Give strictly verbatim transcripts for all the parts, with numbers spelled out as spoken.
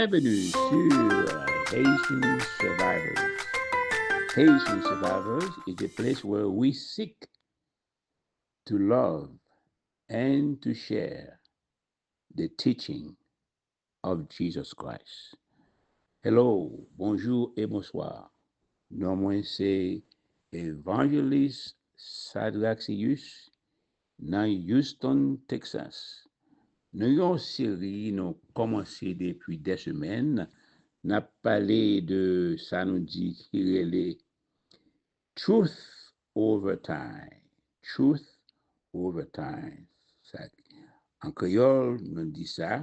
Bienvenue sur Haitian Survivors. Haitian Survivors is a place where we seek to love and to share the teaching of Jesus Christ. Hello, bonjou e bonswa. Non mwen se Evangelist Sadraxius nan Houston, Texas. Nou yon seri nou kòmanse depi de semèn. N ap pale de sa nou di ki rele Truth Over Time. Truth Over Time. Sa, an kreyòl, nou di sa,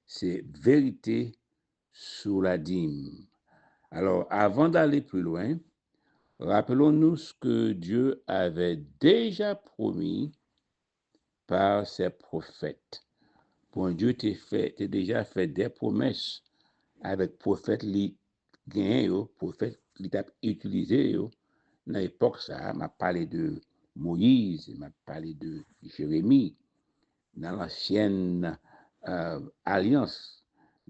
se verite sou ladim. Alors, avant d'aller plus loin, rappelons-nous ce que Dieu avait déjà promis par ses prophètes. Bondye te fè, te deja fè de pwomès avèk pwofèt li genyen yo, pwofèt li t ap itilize yo nan epòk sa a. M ap pale de Moyiz, m ap pale de Jeremi, nan lansyèn, euh, alyans.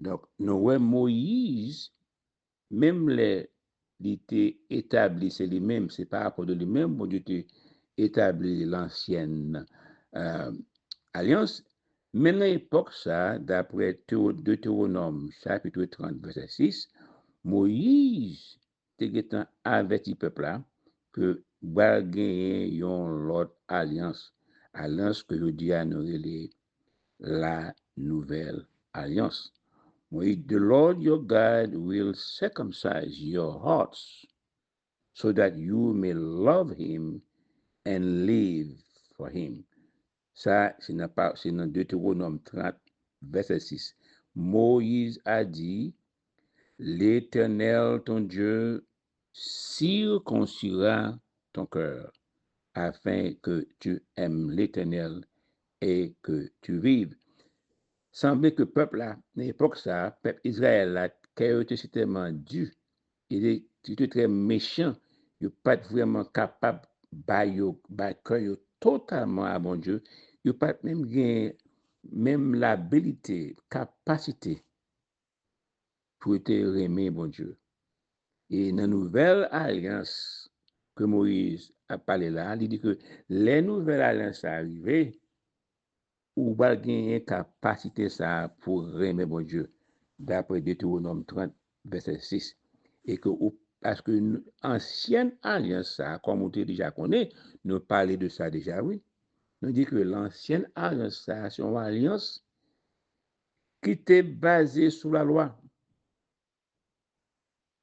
Donk, nou wè Moyiz, menm lè li te etabli, se li menm, se pa rapò de li menm, Bondye te etabli lansyèn, euh, alyans. Men nan epòk sa, daprè Teo-, Detewonòm chapit trant, vèsè sis, Moyiz te gentan avèti pèp la ke pral genyen yon lòt alyans, alyans ke jodi a nou rele la nouvèl alyans. Moyiz, "The Lord your God will circumcise your hearts so that you may love him and live for him." Sa, se nan pa, se nan Detewonòm trant, vèsè sis. Moïse a dit, "L'Éternel ton Dieu circoncira ton cœur, afin que tu aimes l'Éternel et que tu vives." Sanble ke pèp la, nan epòk sa a, pèp Izrayèl la, kè yo te sitèlman di, e te, yo te trè mechan, yo pa t vrèman kapab bay yo, bay kè yo totalman a Bondye, yo pa t menm gen menm labilite, kapasite pou yo te renmen Bondye. E nan nouvèl alyans ke Moyiz ap pale la, li di ke lè nouvèl alyans sa a rive, ou pral genyen kapasite sa a pou renmen Bondye, daprè Detewonòm trant, vèsè sis. E ke ou, paske n-, ansyèn alyans sa a, kòm ou te deja konnen, nou pale de sa deja, wi. Nou di ke lansyèn alyans sa a, se yon alyans ki te baze sou lalwa.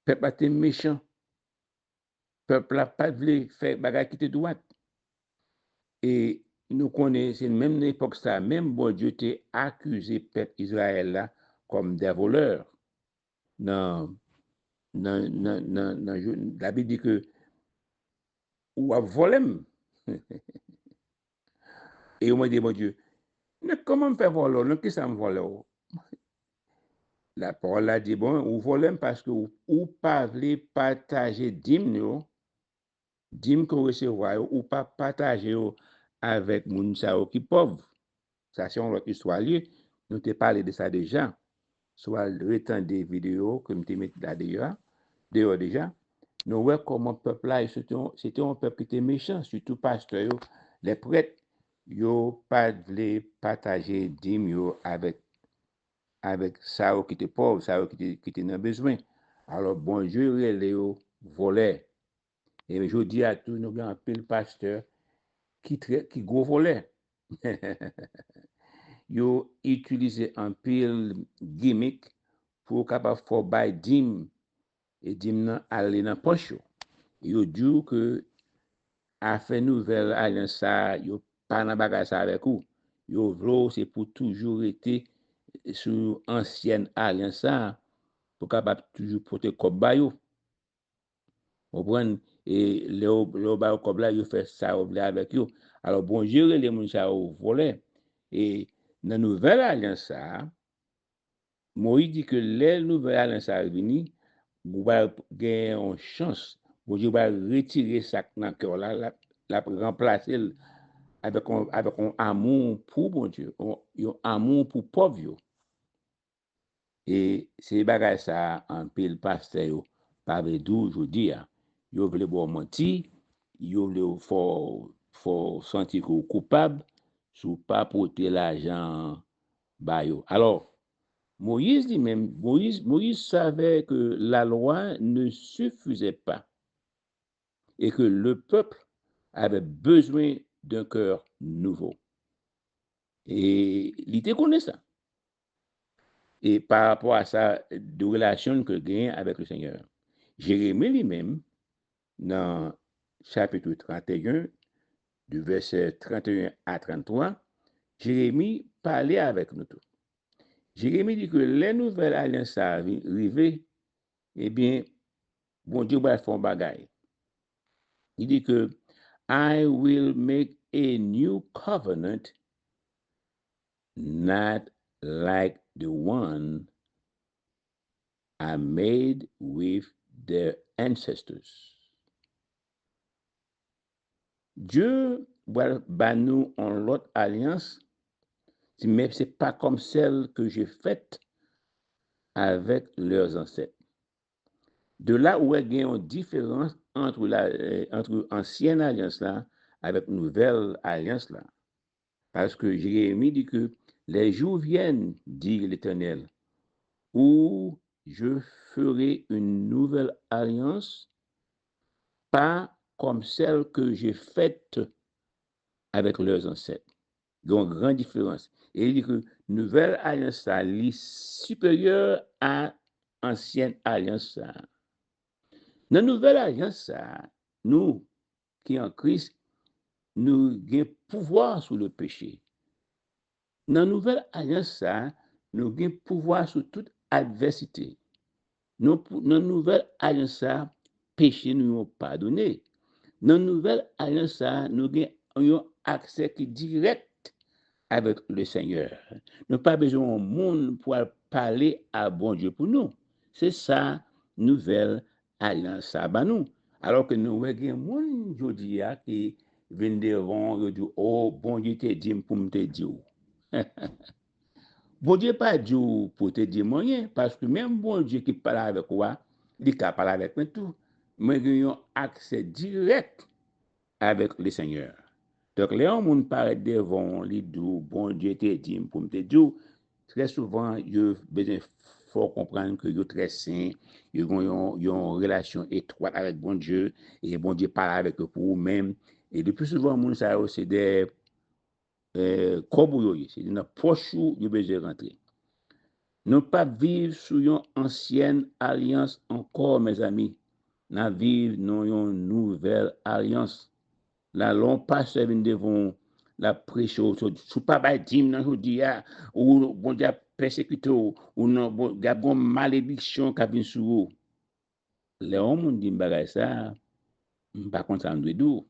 Pèp la te mechan. Pèp la pa t vle fè bagay ki te dwat. E nou konnen se menm nan epòk sa a, menm Bondye te akize pèp Izrayèl la kòm dè volè. Nan, nan, nan, nan, nan jou, Labib di ke, "W ap vòlè m." E yo mande Bondye, "Men kòman m fè vòlè w? Nan kisa m vòlè w?" Lapawòl la di, "Bon, ou vòlè m paske ou, ou pa vle pataje dim yo, dim ke w resevwa yo, ou pa pataje yo avèk moun sa yo ki pòv." Sa se yon lòt istwa l ye. Nou te pale de sa deja. Si w al retande videyo ke m te met la deyò a, deyò deja, nou wè kòman pèp la, se te yon, se te yon pèp ki te mechan, sitou pastè yo, lè prèt, yo pa t vle pataje dim yo avèk, avèk sa yo ki te pòv, sa yo ki te, ki te nan bezwen. Alò, Bondye rele yo vòlè. E jodi a tou, nou gen anpil pastè ki trè, ki gwo vòlè. Yo itilize anpil gimik pou yo kapab fè w bay dim, e dim nan ale nan pòch yo. Yo di w ke afè nouvèl alyans sa a, yo pa nan bagay sa avèk ou. Yo vle w se pou toujou rete sou ansyèn alyans sa a, pou kapab toujou pote kòb ba yo. Konprann? E lè w, lè w ba yo kòb la, yo fè sa yo vle avèk yo. Alò, Bondye rele moun sa yo vòlè. E nan nouvèl alyans sa a, Moyiz di ke lè nouvèl alyans sa a vini, ou va gen yon chans. Bondye va retire sa k nan kè w la, l ap, l ap ranplase l avèk yon, avèk yon amou pou Bondye, yon, yon amou pou pòv yo. E se bagay sa a, anpil pastè yo pa vle di w jodi a. Yo vle ba w manti, yo vle w fè w, fè w santi ke w koupab si w pa pote lajan an ba yo. Alò, Moyiz li menm, Moyiz, Moyiz savait que la loi ne suffisait pas et que le peuple avait besoin d'un cœur nouveau. E li te konnen sa. E pa rapò a sa, de relasyon ke l genyen avèk le Senyè. Jeremi li menm, nan chapit trannteyen, de vèsè trannteyen a tranntwa, Jeremi pale avèk nou tou. Jeremi di ke lè nouvèl alyans sa a vin rive, ebyen, Bondye pral fè yon bagay. Li di ke, "I will make a new covenant, not like the one I made with their ancestors." Dye pral ba nou yon lòt alyans, men se pa kòm sèl ke j'ai faite avec leurs ancêtres. De la, ou wè gen yon diferans ant la, eh, ant ansyen alyans la avèk nouvèl alyans la. Paske Jeremi di ke, "Les jours viennent, dit l'Éternel, où je ferai une nouvelle alliance, pas comme celle que j'ai faite avec leurs ancêtres." Gen yon gran diferans. E li di ke nouvèl alyans sa, li siperyè a ansyen alyans sa. Nan nouvèl alyans sa, nou ki an Kris, nou gen pouvwa sou le peche. Nan nouvèl alyans sa, nou gen pouvwa sou tout advèsite. Nou, pou, nan nouvèl alyans sa, peche nou yo padone. Nan nouvèl alyans sa, nou gen yon aksè ki dirèk avèk le Senyè. Nou pa bezwen yon moun pou al pale a Bondye pou nou. Se sa nouvèl alyans sa ba nou. Alò ke nou wè gen moun jodi a ki vin devan w, yo di w, "O, Bondye te di m pou m te di w." Bondye pa di w pou w te di m anyen, paske menm Bondye ki pale avèk ou a, li ka pale avèk mwen tou. Mwen gen yon aksè dirèk avèk le Senyè. Donk, lè yon moun parèt devan w, li di w, "Bondye te di m pou m te di w," trè souvan, yo bezwen fè w konprann ke yo trè sen, yo gen yon, yon relasyon etwat avèk Bondye, e Bondye pale avèk yo pou ou menm. E le pli souvan, moun sa yo, se de, eh, kòb ou yo ye, se nan pòch ou yo bezwen rantre. Nou p ap viv sou yon ansyèn alyans ankò, mezanmi. N ap viv nan yon nouvèl alyans. La, lè yon pastè vin devan w, l ap preche w, si w pa bay dim nan jodi a, ou Bondye ap pèsekite w, ou nan, bon, y ap gen yon malediksyon k ap vin sou ou. Lè yon moun di m bagay sa a, m pa konn sa m dwe di w.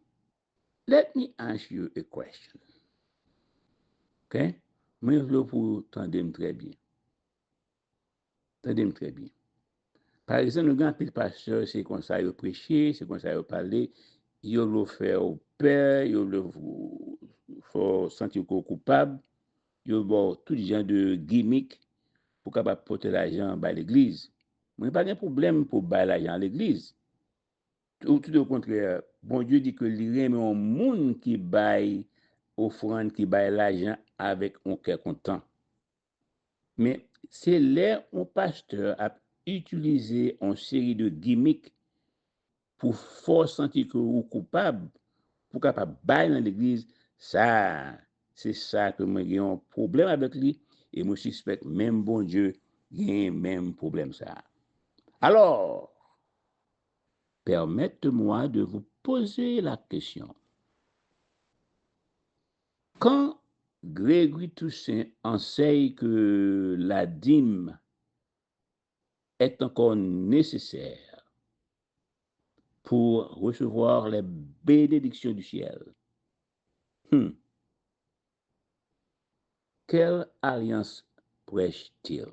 Let me ask you a question. Ok? Mwen vle pou w tande m trè byen. Tande m trè byen. Pa egzanp, nou gen anpil pastè, se konsa yo preche, se konsa yo pale, yo vle fè w pè, yo vle fè w santi w koupab, yo ba w tout jan de gimik pou kapab pote lajan bay legliz. Mwen pa gen pwoblèm pou bay lajan legliz. Tout, tout okontrè, Bondye di ke li renmen yon moun ki bay ofrann, ki bay lajan avèk yon kè kontan. Men, se lè yon pastè ap itilize yon seri de gimik pou fè w santi ke ou koupab, pou kapab bay nan legliz, sa, se sa ke mwen gen yon pwoblèm avèk li, e mwen sispèk menm Bondye gen menm pwoblèm sa. Alors, permettez-moi de vous poser la question. Quand Gregory Toussaint enseigne que la dîme est encore nécessaire pour recevoir les bénédictions du ciel, hmm, quelle alliance prêche-t-il?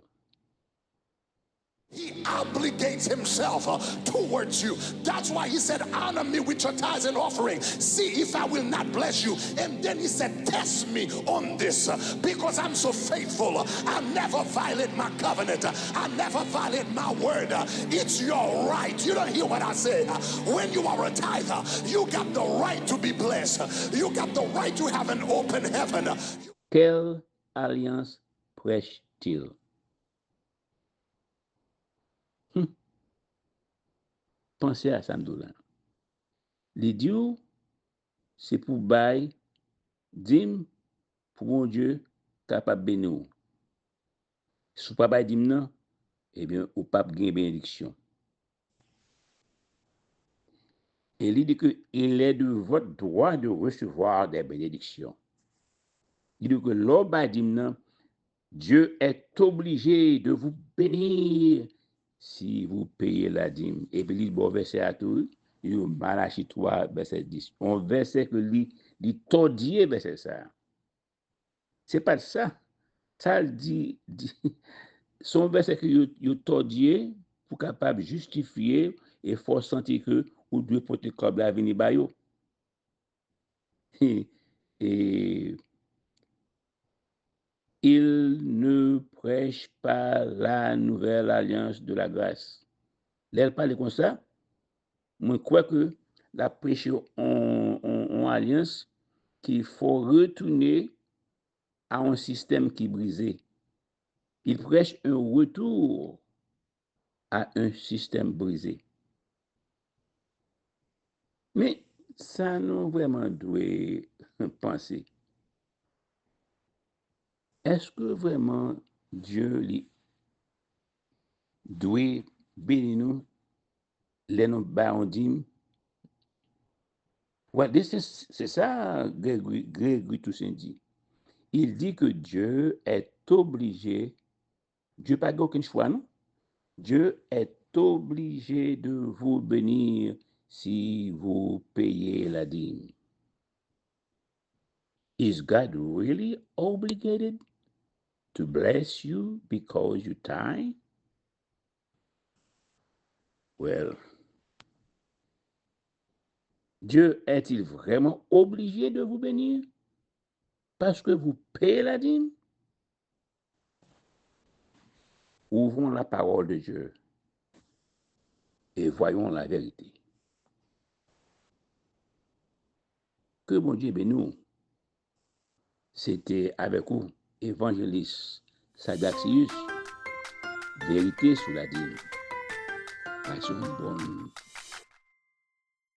He obligates himself uh, towards you. That's why he said, "Honor me with your tithes and offering. See if I will not bless you." And then he said, "Test me on this uh, because I'm so faithful. Uh, I never violate my covenant. Uh, I never violate my word." Uh, It's your right. You don't hear what I say. Uh, When you are a tither, uh, you got the right to be blessed. Uh, You got the right to have an open heaven. Uh, Quelle alliance prêche-t-il? Hmm. Panse a sa m di w la. Li di w se pou bay dim pou Bondye kapab beni w. Si w pa bay dim nan, ebyen, ou p ap gen benediksyon. E li di ke il est de votre droit de recevoir des bénédictions. Li di ke lè w bay dim nan, Dieu est obligé de vous bénir si vous payez la dîme. Epi li ba w vèsè a tou, wi. Li di w Malachi twa, vèsè dis. Yon vèsè ke li, li tòdye vèsè sa a. Se pa t sa. Sa l di, di se yon vèsè ke yo, yo tòdye pou kapab jistifye e fè w santi ke ou dwe pote kòb la vini ba yo. Et il ne prêche pas la nouvelle alliance de la grâce. Lè l pale konsa, mwen kwè ke l ap preche yon, yon, yon alyans ki fè w retounen a yon sistèm ki brize. Il prêche un retour à un système brisé. Men sa nou vrèman dwe panse. Èske vrèman Dye li dwe beni nou lè nou bay yon dim? Well, this is, c'est ça, Gregory, Gregory Toussaint dit. Il dit que Dieu est obligé, Dye pa gen okenn chwa, non. Dieu est obligé de vous bénir si vous payez la dîme. Is God really obligated to bless you because you tithe? Well, Dieu est-il vraiment obligé de vous bénir parce que vous payez la dîme? Ouvrons la parole de Dieu et voyons la vérité. Ke Bondye beni w. Se te avèk ou, Evanjelis Sagaxius, Verite sou Ladim. Pase yon bòn